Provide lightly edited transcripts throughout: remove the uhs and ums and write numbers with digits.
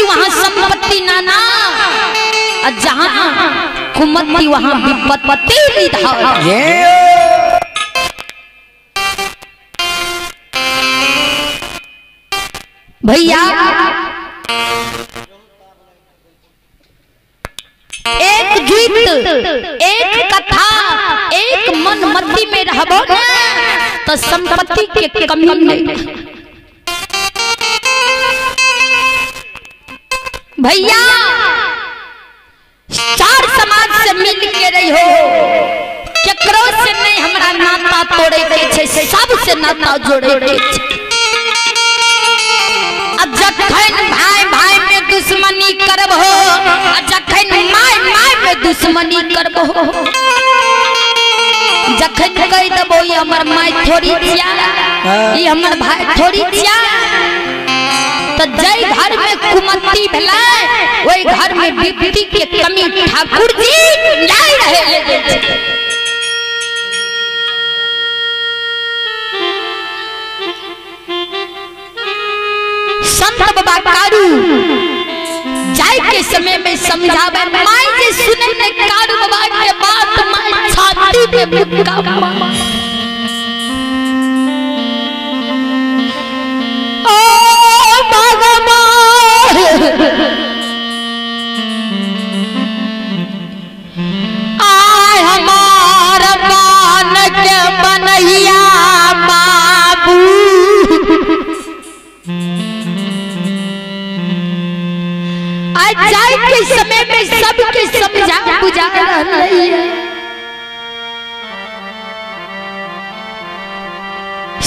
वहां संपत्ति नाना, और जहां कुमति वहां विपत्ति निधान। भैया एक गीत एक कथा एक मनमति में रहबो ना तो संपत्ति के कमी नहीं। भैया चार समाज से मिल के रही हो, केकरो से नहीं हमरा नाता तोड़े के छे, सबसे नाता जोड़े के छे। अब जखन भाई भाई में दुश्मनी करब हो, जखन my my में दुश्मनी करब हो, जखन कह देबो ई हमर my थोड़ी छिया, ई हमर भाई थोड़ी छिया, तो जय घर में कुमति भेलै ओहि घर में विपत्ति के कमी ठाकुर जी नहीं रहे ले। संत बाबा कारू जाय के समय में समझावे, माई जे सुने ने कारू बाबा के बात, माई छाती पे मुक्का मार। ओ भगवान आय हमार बान के बनैया बाबू, जाए के समय में सबके समझा बुझा रही है।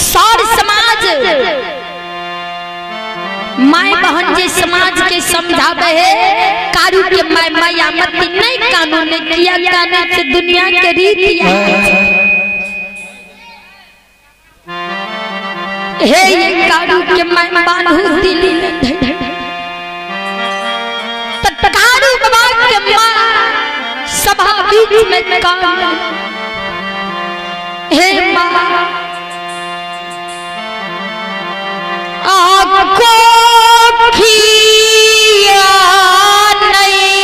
सौर समाज my बहन जे समाज के समझावे है, कारू के my मायामती नहीं कानून ने किया, कानून से दुनिया के रीत हे ये कारू के my बान्हू दिल कारू बाबा के माँ सभा बीच में कान। हे माँ आको खिया नहीं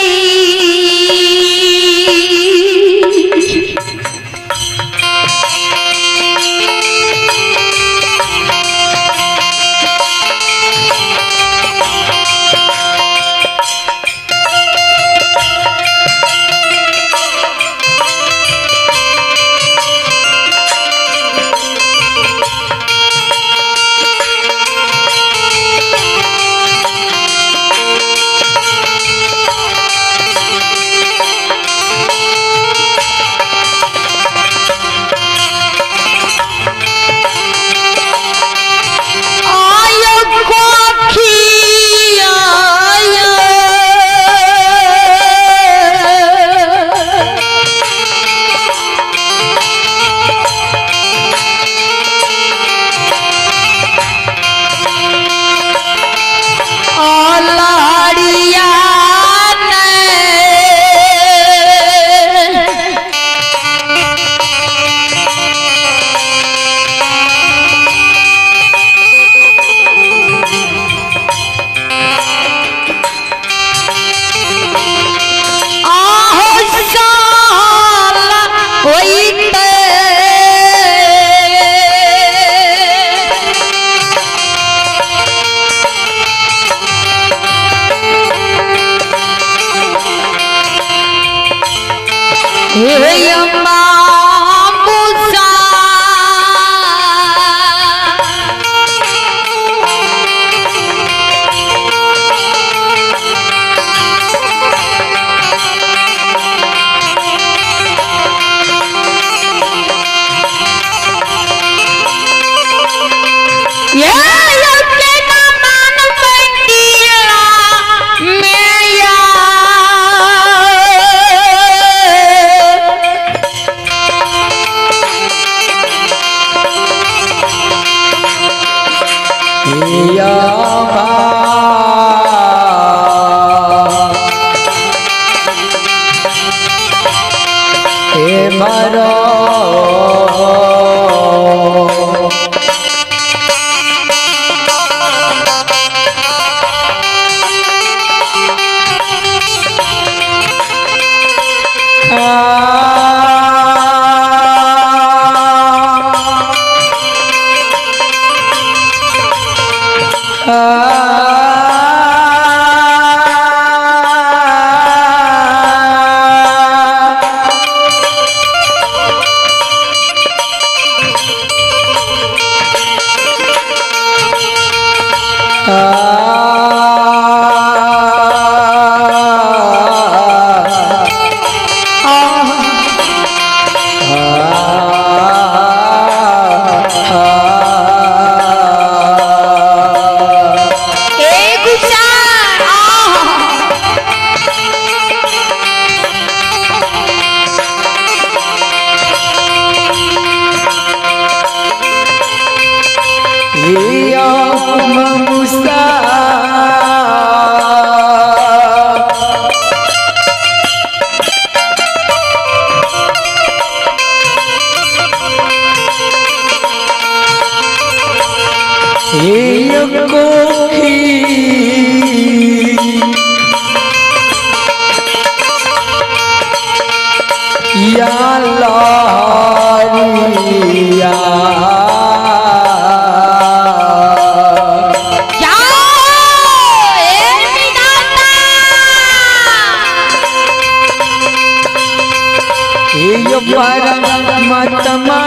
हे परमात्मा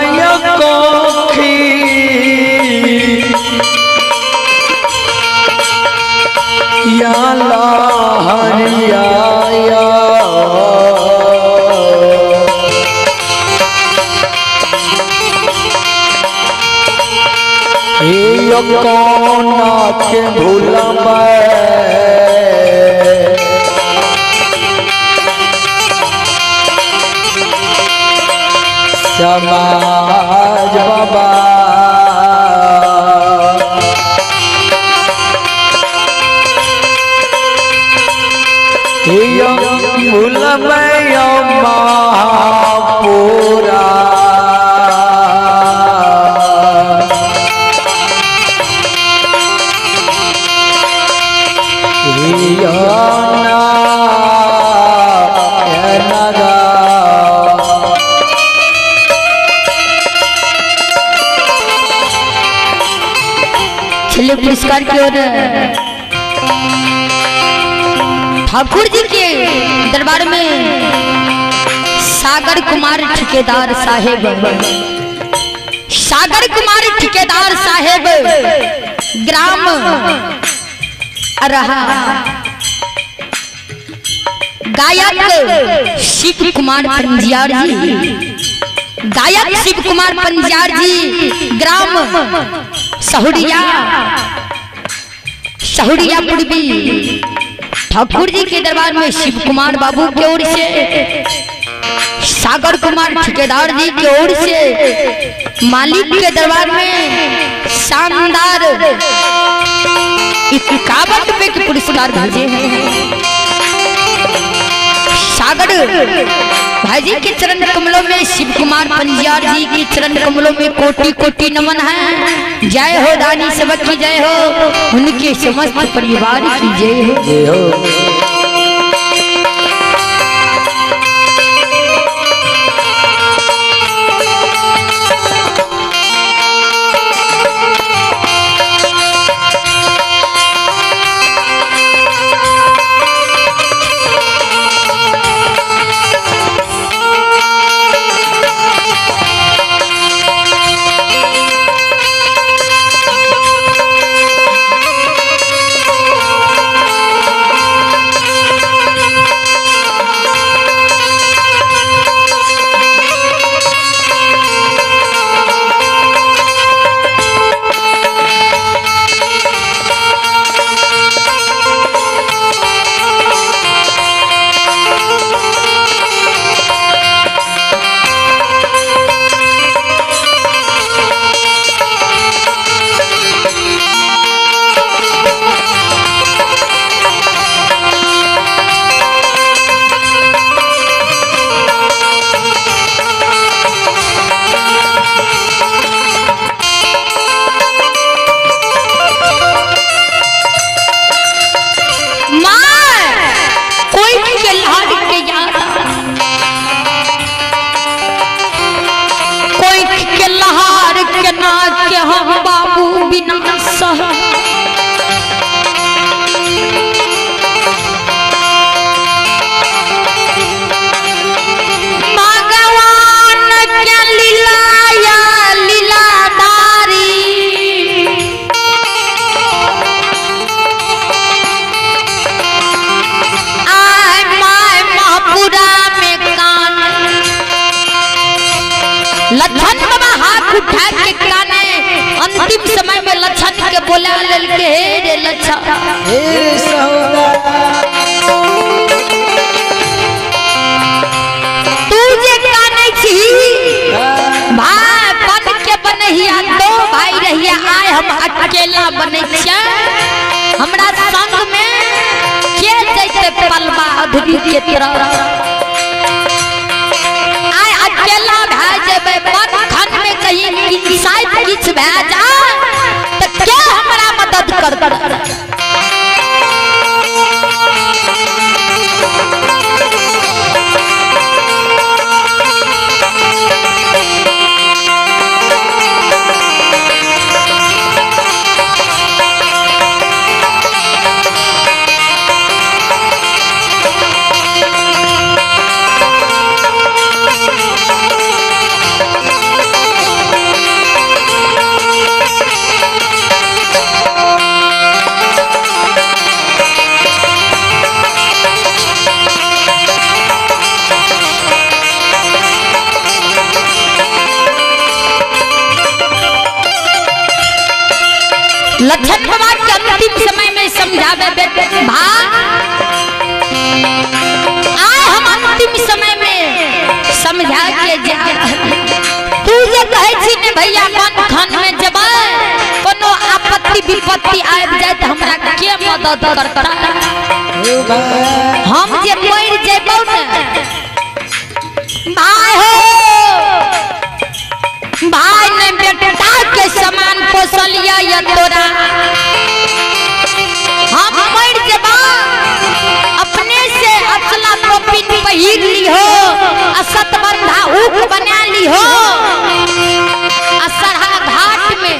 कोखी या लहरिया हे कौन के भूलबै समाज बाबा भूलबै महापुरा चलिए पुरस्कार की ओर ठाकुर जी के दरबार में सागर कुमार ठेकेदार साहेब, सागर कुमार ठेकेदार साहेब ग्राम रहा, गायक शिव कुमार पंजियार जी, गायक शिव कुमार पंजियार जी ग्राम सहुरिया, सहुरिया पूर्वी। ठाकुर जी के दरबार में शिव कुमार बाबू की ओर से, सागर कुमार ठेकेदार जी की ओर से मालिक के दरबार में शानदार 51 रुपए के पुरस्कार भेजे हैं। सागर भाई जी के चरण कमलों में, शिव कुमार पंजियार जी के चरण कमलों में कोटि कोटि नमन है। जय हो दानी सबक की जय हो, उनके समस्त परिवार की जय हो। जय हो। लक्षण बाबा हाथ उठा के काने अंतिम समय में लक्षण के बोला ललके, हे रे लक्षण, हे रे सहोदरा, तू जे काने छी भाई बन के बनहिया दो भाई रहिया, आए हम अकेला बनै छियै, हमरा संग में के जैते पलवा अधरी के तरह, आए अकेला भए जेबै बन खन में कहीं शायद किछ भए जा त के हमरा मदद करत। भाई आए हम अंतिम समय में समझा के जा तू जे कहै छी ने भैया वन खन में जबै कोनो आपत्ति विपत्ति आबि जाय त हमरा के मदद करता। हम जे मरि जेबौ ने भाई हो भाई ने बेटा के समान पोसलिया या तोरा हम मर जेबा अपने से अचला टोपी पहिर ली हो आ सतबंधा ऊख बना ली हो आ सरहा घाट में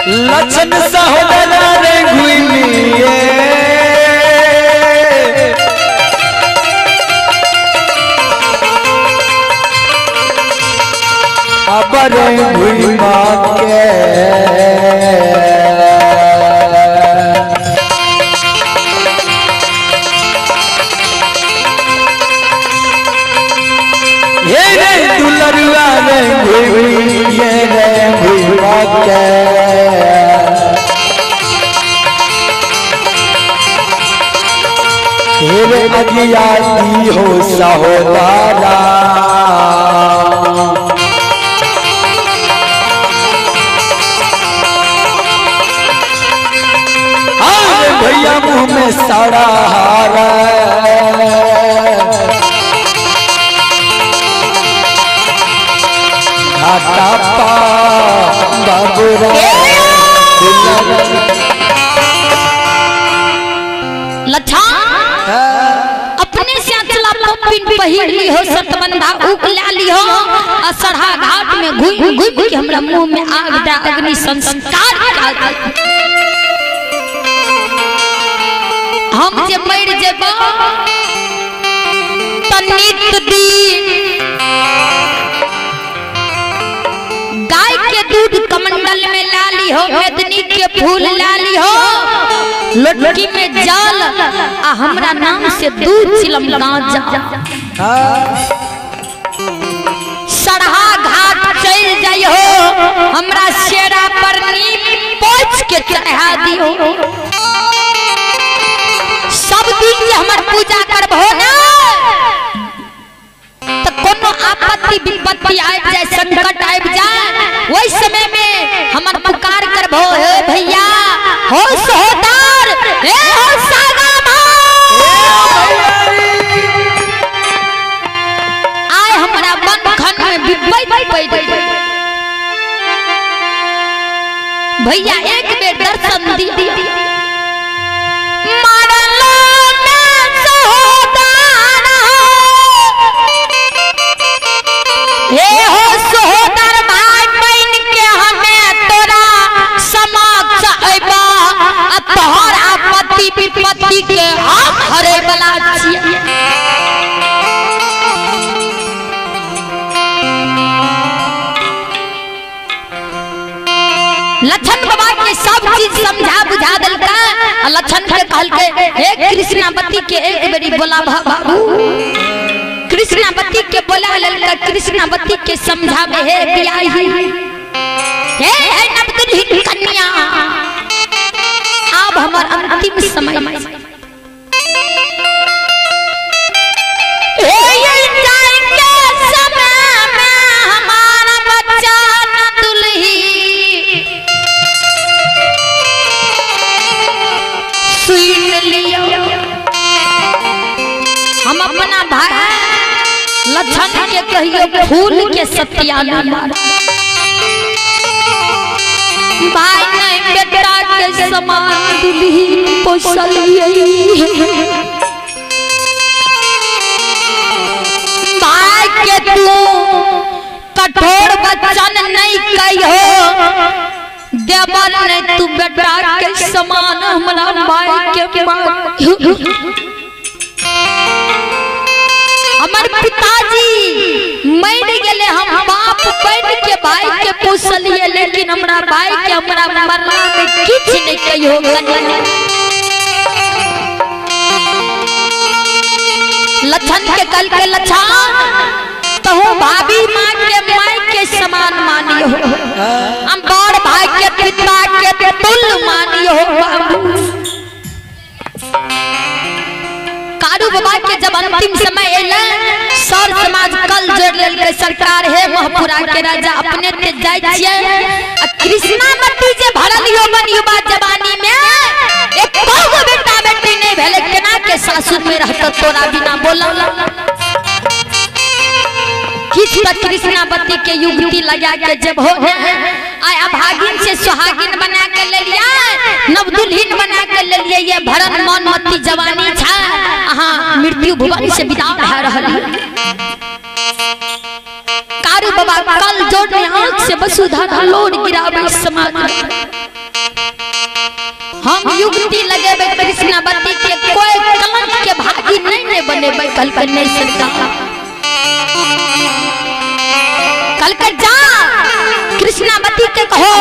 लक्षण सहोदरा रे घुमिए अबर घुमा के हे रे दुलरुआ रे घुमिए रे घुमा के हेरे अगिया दी हो सहोदरा अरे भैया मुँह में सारा हारा घाटा पा बाबूरा लच्छा अपने से अचला पपिन पहिर ली हो सतबंधा ऊक ला ली हो आ सरहा घाट में घुम घुम के हमरा मुंह में आग दा अग्नि संस्कार हम जे मर जेबो त नित दिन गाय के दूध कमंडल में ला ली हो मेदनी के फूल ला ली हो लटकी में जल आ हमरा नाम से दूध चिलम गांजा सरहा घाट चल जाइ हो हमरा शेरा पर नीप पोछ के चढ़ा दियो। सब दिन जे हमर पूजा करबहो ना तो कोनो आपत्ति विपत्ति आबि जाए संकट आबि जाए वही समय में हमर पुकार करबहो हे भैया हो सहोदर हे हो सागा भाई आए हमरा वन खन में विपत्ति पड़ गई भैया एक बेर दर्शन दी मरलो में सहोदर हे हो सहोदर भाई बहन के हमें तोरा समक्ष अइबा तोहर आपत्ति विपत्ति विपत्ति के हम हरे वाला छियै। लक्षण बाबा के सब चीज समझा बुझा दिलका। लक्षण के कहलके हे कृष्णावती के एक बेरी बोला बाबू। कृष्णावती के बोला ललका। कृष्णावती के समझावे हे बियाही हे हे नवदुल्हिन कन्या, अब हमार अंतिम समय हे जाए के समय में हमारा बच्चा न दुल्ही सुन लियो। हम अपना भाई लक्षण के कहियो फूल के सत्याना भाई नहीं बेटा के समान दुल्ही पोसलिए। भाई के तू कठोर वचन नहीं कहियो देवर ने तू बेटा के समान हमरा भाई के हमर पिताजी मर गेले, हम बाप बन के भाई के पोसलिए, लेकिन हमरा भाई के हमरा मरला में किछ नहीं कहियो। लक्षण के कल के लक्षण तहु भाभी माँ के माई के समान मानियो, हम बड़ भाई के पिता के तुल मानियो बाबू। कारू बाबा के जब अंतिम समय एले सर समाज कल जोड़ लेलकै सरकार हे महपुरा के राजा अपने ते जाय छियै। आ कृष्णावती जे भरल यौवन युवा जवानी में एको गो बेटा बेटी नहीं भेलै, केना के सासुर में रहत तोरा बिना बोला। किछ त कृष्णावती के युक्ति लगा के जब हो आय अभागिन से सुहागिन बना के ले लिया, नवदुल्हिन बना के ले लिया, ये भरन मन मती जवानी छा अहाँ मृत्यु भुवन से विदा भए रहल। कारू बाबा कल जोड़ने आंख से वसुधा लोड गिरावे समाज। हम युक्ति लगेबै कृष्णावती के कोई कलंक के भागी नहीं ने बनेबै। कल के नहीं सरकार कल के जा कृष्णावती के कहो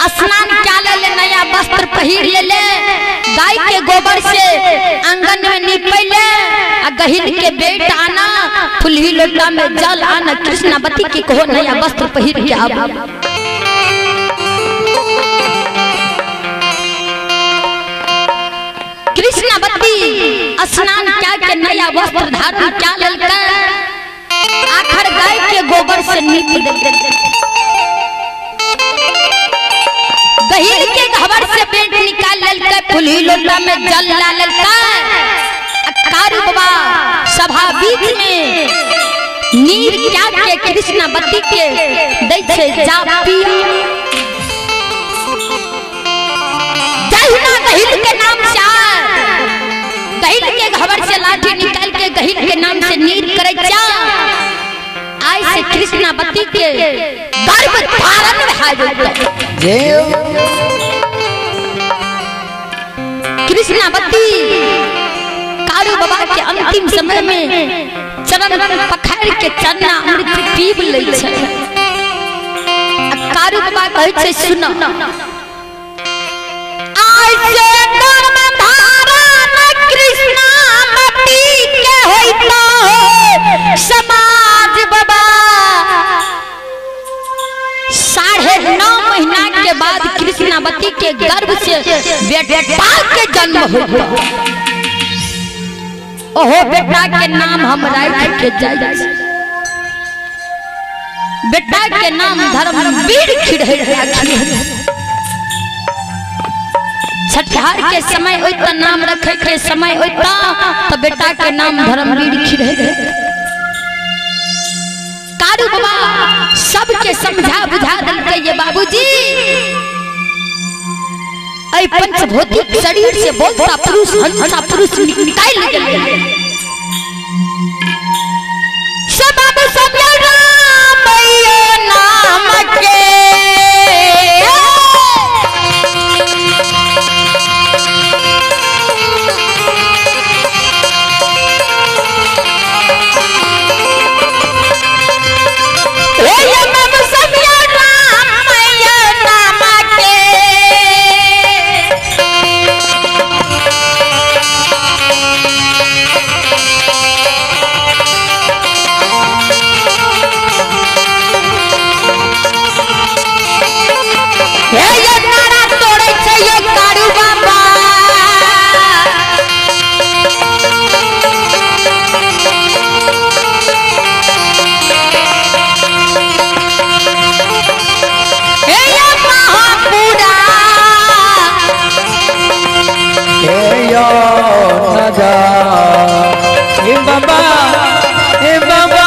स्नान क्या ले ले, नया वस्त्र पहिर ले ले, गाय के गोबर से आंगन में निपै ले, आ गहिल के बेट आना, फुलही लोटा में जल आना, कृष्णावती के कहो नया वस्त्र पहिर के आबू। कृष्णावती स्नान क्या के नया वस्त्र धारण क्या ललका, आखर गाय के गोबर से नीप देलकै, गहिल के घबर से पेंट निकाल ललकै, फुलही लोटा में जल ला ललकै। कारू बाबा सभा बीच में नीर क्या के कृष्णावती के दै छै जा पिया। जहिना गहिल के नाम से गहिल के घबर से लाठी निकाल के गहिल के नाम से नीर करे जा, आय से कृष्णावती के गर्भ धारण भए जेतै। कृष्णावती कारू बाबा के अंतिम समय में चरण पखार के चरणा अमृत पीब लै छै। कारू बाबा कहै छै सुन आय से गर्भ धारण कृष्णावती के होइता समाज बाबा। 9.5 महीना के बाद कृष्णावती के गर्भ से बेटा के जन्म होता। ओहो बेटा के नाम हम राख के जाय, बेटा के नाम धर्मवीर खिड़े राखी। छठिहार के समय होता नाम रखे के समय होता तो बेटा के नाम धर्मवीर खिड़े। कारू बाबा सबके समझा बुझा दिलकै ये बाबूजी ऐ पंचभौतिक शरीर से बोलता पुरुष हंसा पुरुष निकाल गेलै। सब बाबू सब राम नाम के यो न जा हे बाबा हे बाबा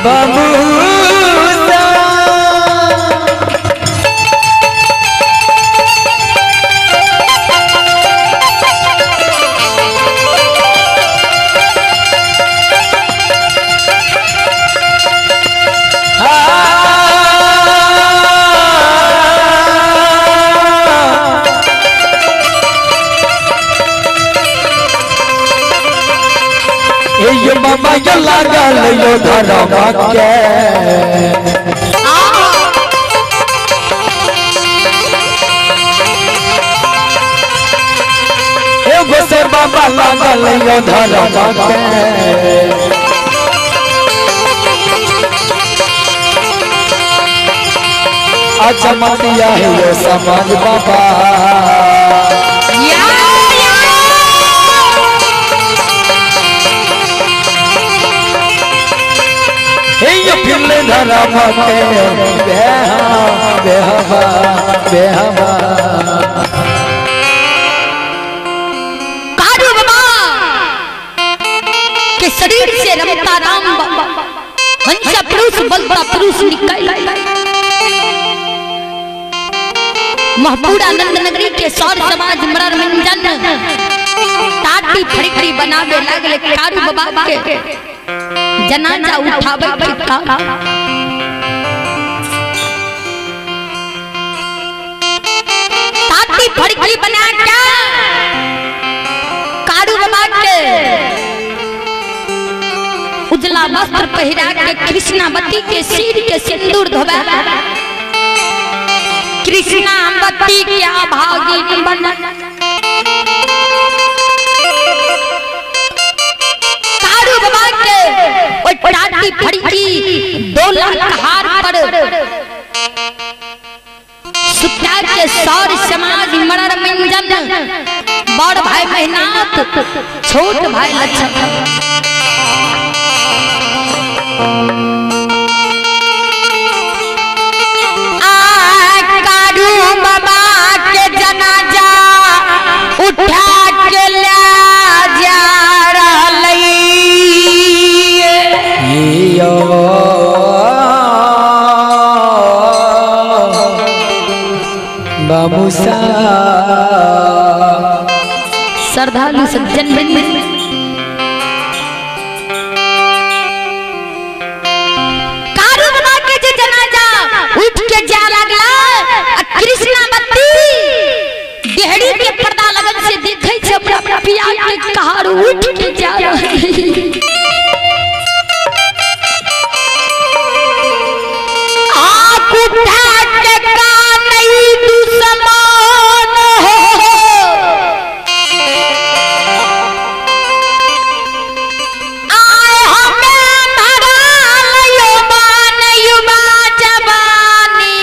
बाबू लागल यो धर्म के एगो से बाबा लागल यो धर्म के अजमतिया है यो समाज बाबा धर्म के बेहा बेहवा बेहवा कारू बाबा के शरीर से रमता राम हंसा पुरुष बलता पुरुष निकल महपूरा नंद नगरी के सौर समाज मरर मंजन टाटी फड़कड़ी बनावे लागले कारू बाबा के जनाजा उठावे के काम। ताती फड़कड़ी बना के कारू बाबा के उजला वस्त्र पहिरा के कृष्णावती के सिर के सिंदूर धोवे कृष्णावती के अभागिन बन कारू बाबा के टाटी फड़की 2 लाख हार पर सुता के सौर समाज मरर मंजन बड़ भाई मेहनात छोट भाई लक्ष्मण आ कारू बाबा के जनाजा उठा के ले जा रहलै बाबूसा श्रद्धालु सज्जन कारू बाबा के जे जनाजा उठ के जा लागला आ कृष्णावती देहड़ी के पर्दा लगन से देखै छै अपना पिया के कहार उठ के जा रहल उठा के कानई दुश्मन हो आए हमें भरल युवान युवा जवानी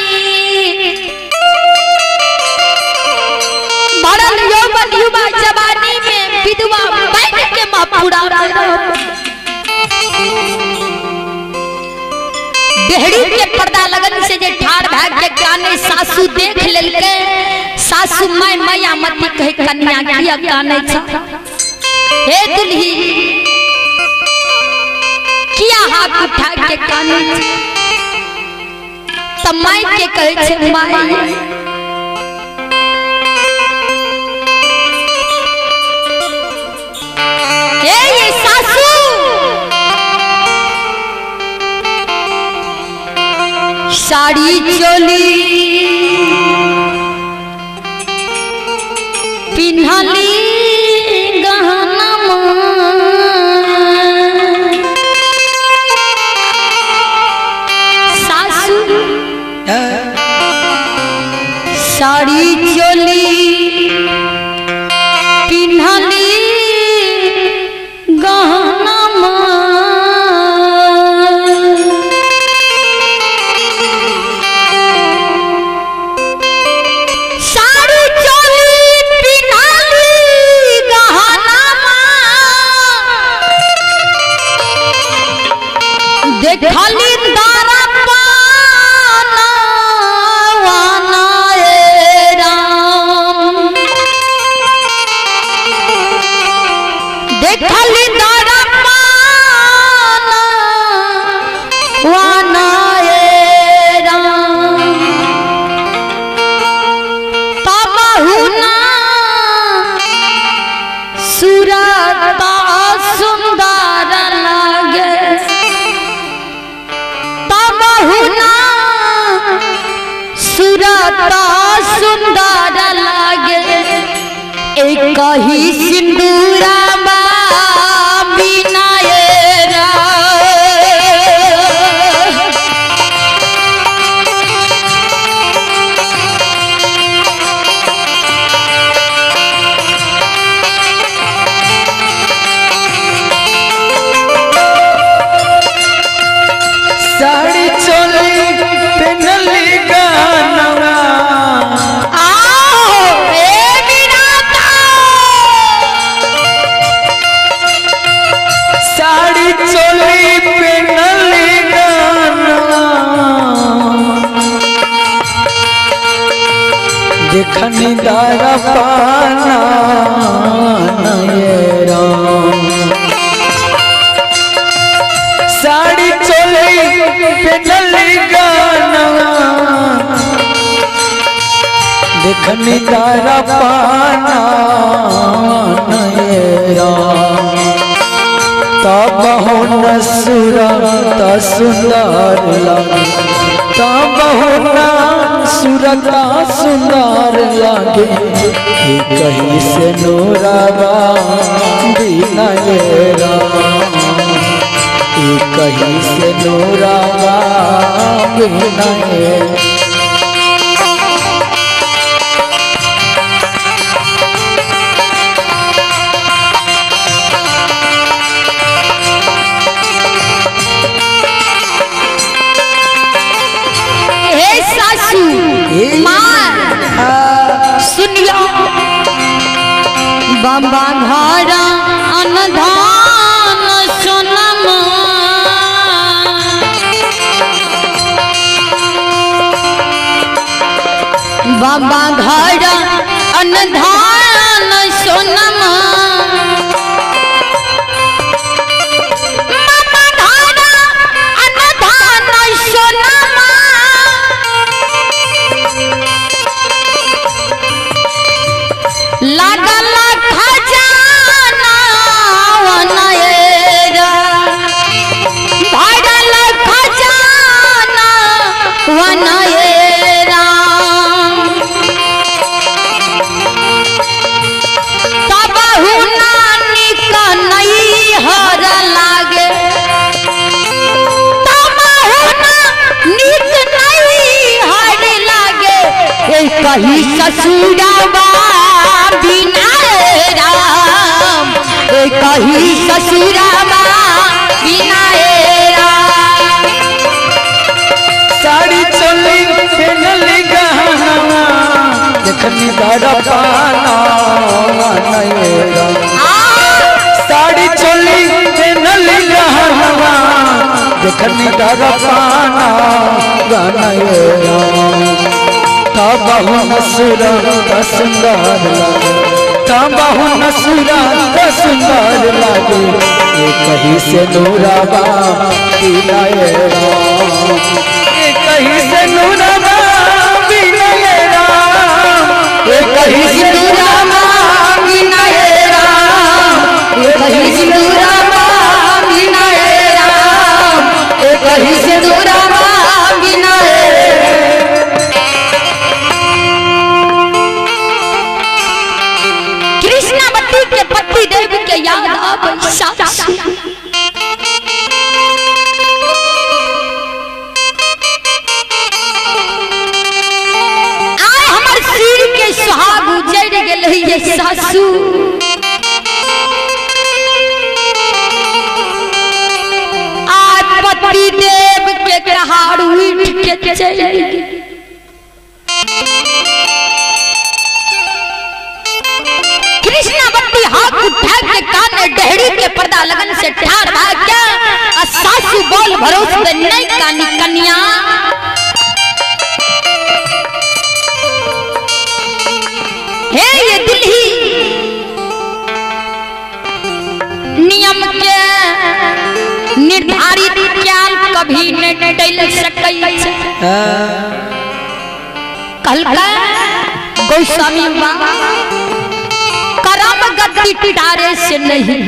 भरल यौवन युवा जवानी में विधवा बन के महपूरा देहड़ी के पर्दा लगन से जे ठाड़ भाग के काने सासू देख लेलके सासू my माया मती कहे कन्या किया काने छ हे दुल्ही किया हाथ उठा के काने छ त माई के कहे छे माई हे ये सासू साड़ी चोली पिन्हली गहना सासू साड़ी चोली पिन्हली गहना साड़ी चोली पिन्हली देखली दारा पाना वाना ए राम देखली दारा पाना वाना ए राम तबहु ना सुरत सुंदर लागे तबहु ना सुरत सुंदर लागे एक ही सिंदूरा बिना साड़ी चोली पहनली गानवा आओ ए बिराता साड़ी चोली पहनली गानवा देखनी दारा पाना ये राम साड़ी चोली पहनली गानवा देखनी दारा पाना ये राम तब हो न सुरत सुंदर लागे तब हो न सुरत सुंदर लागे कहीं से नूरावा बिना ये राम कहीं से नूरावा बिना ये। हे सासू माँ सुनियो बाबा घर अनधान सोनमा बाबा घर अनधान सोनमा बाबा घर अनधान सोनमा लागल खजाना वनएरा भरल खजाना वनएरा तबहु नानी नैहर लागे तबहु नीक नैहर लागे ए कही ससुरवा बिना राम ए कही ससुरवा बिना राम साड़ी चोली पहनली गहनवा देखनी दारा पाना ये राम साड़ी चोली पहनली गहनवा देखनी दारा पाना गाना ये राम तबहु न सुरत सुंदर लागे तबहु न सुरत सुंदर लागे कहीं से नूरावा बिना ये राम कहीं से नूरावा बिना ये राम कहीं से नूरावा बिना ये राम कहीं सिंदूरवा बिना राम कहीं सिंदूरवा बिना। कृष्णावती के पति देव के याद आबै सासू आय हमर सिर के सुहाग उजड़ गेल ये सासू आज पति देव के कहार उठ के चल गेल। कृष्णावती हाथ उठा के कान डहरी के पर्दा लगन से ठार भाग गया। आ सासू बोल भरोस दे नहीं कानी कन्या हे ये दुल्ही नियम के निर्धारित क्याल कभी नहीं टल सकै छै। कहलकै गोस्वामी बाबा करम गति टारे से नहीं।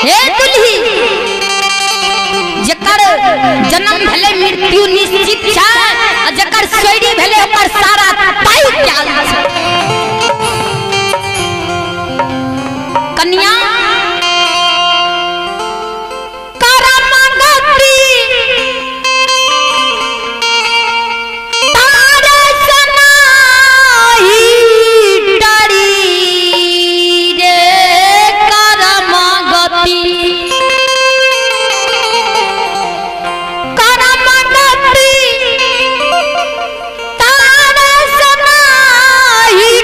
हे दुल्ही जकर जन्म भेलै मृत्यु निश्चित छै आ जकर सोयरी भेलै ओकर सारा तय कयल छै। कन्या करम गति तारे से नाही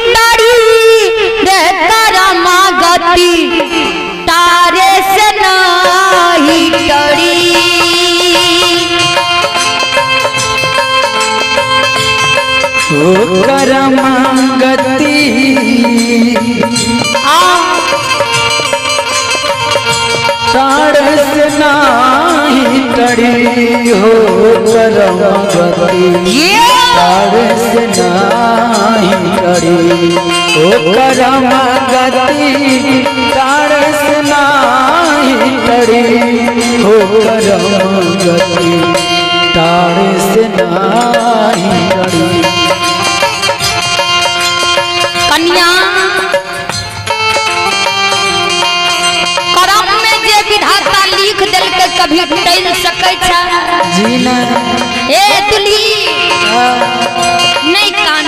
डरी रे करम गति तारे से नाही डरी। ओ करम गति तारे से नाही डरी हो करम गति तारे से नाही डरी ओ करम गति तारे से नाही डरी हो करम गति तारे से नाही डरी। कन्या करम में जे विधाता लिख देलकै कभी टलि सकै छै जी ना। हे दुल्ही नहीं कान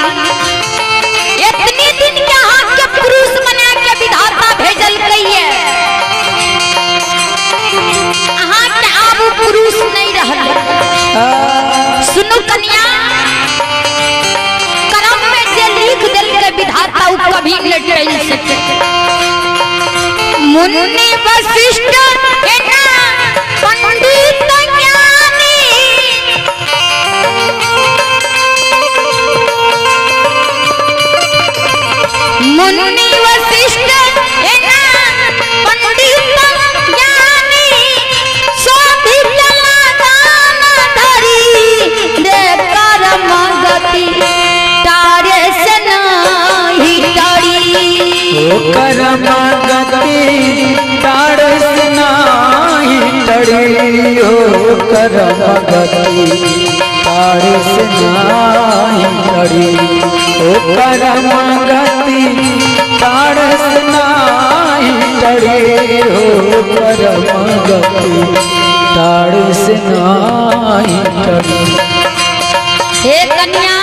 इतनी दिन के हाथ के पुरुष बना के विधाता भेजल है अहाँ के आबू पुरुष नहीं रहल। सुनू कन्या करम में जे लिख देलकै विधाता उ कभी न टलि सकै। मुनि वशिष्ठ एना पंडित ज्ञानी मुनि वशिष्ठ एना पंडित ज्ञानी शोधि लगान धरी रे करम गति तारे से नाही डरी ओ करम गति तारे से नाही डरी हो करम गति तारे से नाही डरी ओ करम गति तारे से नाही डरी हो करम गति तारे से नाही डरी। हे कन्या